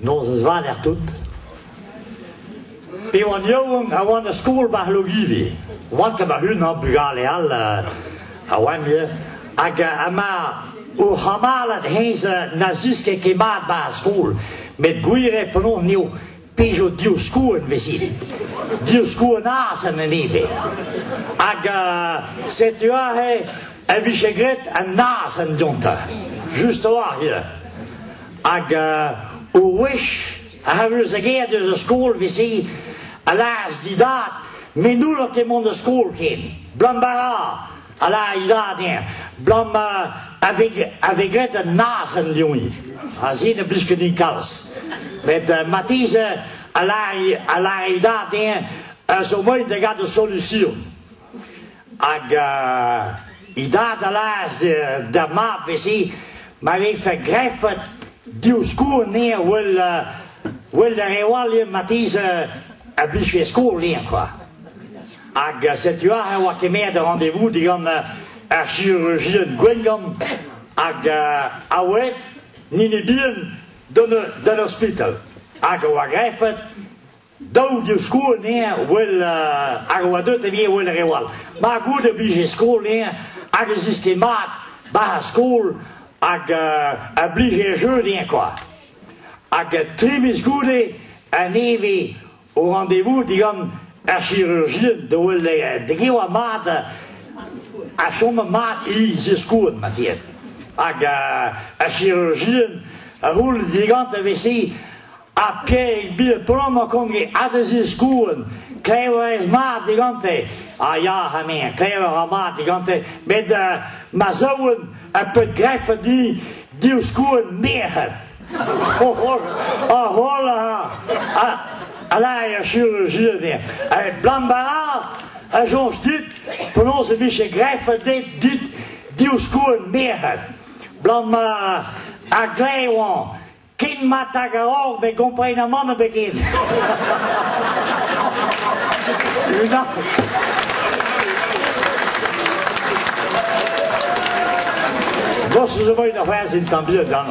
Nozvezh vat deoc'h tout. Pe oan yaouank a oan da skol 'ba Logivi. Oan ket ma-unan, bugale all a oamp ivez. Hag ma o c'hamalad hennezh na ziske ket mat 'ba ar skol. Met gwir eo penaos n'eo pezh div skouarn 'vez int. Div skouarn azen en ivez. Hag setu aze e vije graet an azen diontañ. Just a-walc'h ivez. Hag ur wech arru eus a gêr deus ar skol 'veze a lâras d'e dad me n'houllo ket mont da skol ken, 'blam bara a lâr e dad dezhañ, 'blam a vez graet un azen deomp ha se ne blij ket din kalz. Met marteze a lâr e dad dezhañ a zo moaien da gaout ur solution. Hag e dad a lâras d'ar mab 'veze ma vefe grefet div skourr anezhañ well well ar reoù all eo marteze a blijfe skol dezhañ kwa. Hag setu aze e oa kemeret ar rendez-vous digant ar chirurgien Gwengamp hag a oa nini bihan d'an ospital. Hag a oa grefet Daou diouzh skol anezhañ well hag a oa deuet ivez well reoù all. Ma goude 'blije skol anezhañ hag e ziske mat 'ba ar skol hag a blije jeu dezhañ kwa. Hag tri miz goude a-nevez o rendez-vous digant ar chirurgien da wel da oa mat a chome mat e ziskourn ma fiet. Hag ar chirurgien a c'houlle digante e-se Ha Pierig bihan bremañ kont ket adezizkouen, klev a rez mat digante. Ah ya, ha-me, klev a ra mat digante, met ma zaouarn a peut grefet din div skouarn merc'hed. Ah holl a a lâre ar chirurgien dezhañ. Blam bara a soñj dit penaos e vije grefet dit div skouarn merc'hed. Blam a glev Ken mat hag a-raok bet kompren amañ ebet ken. Unan. Gost zo bet ar c'hoarzhin tamm bihan, dan.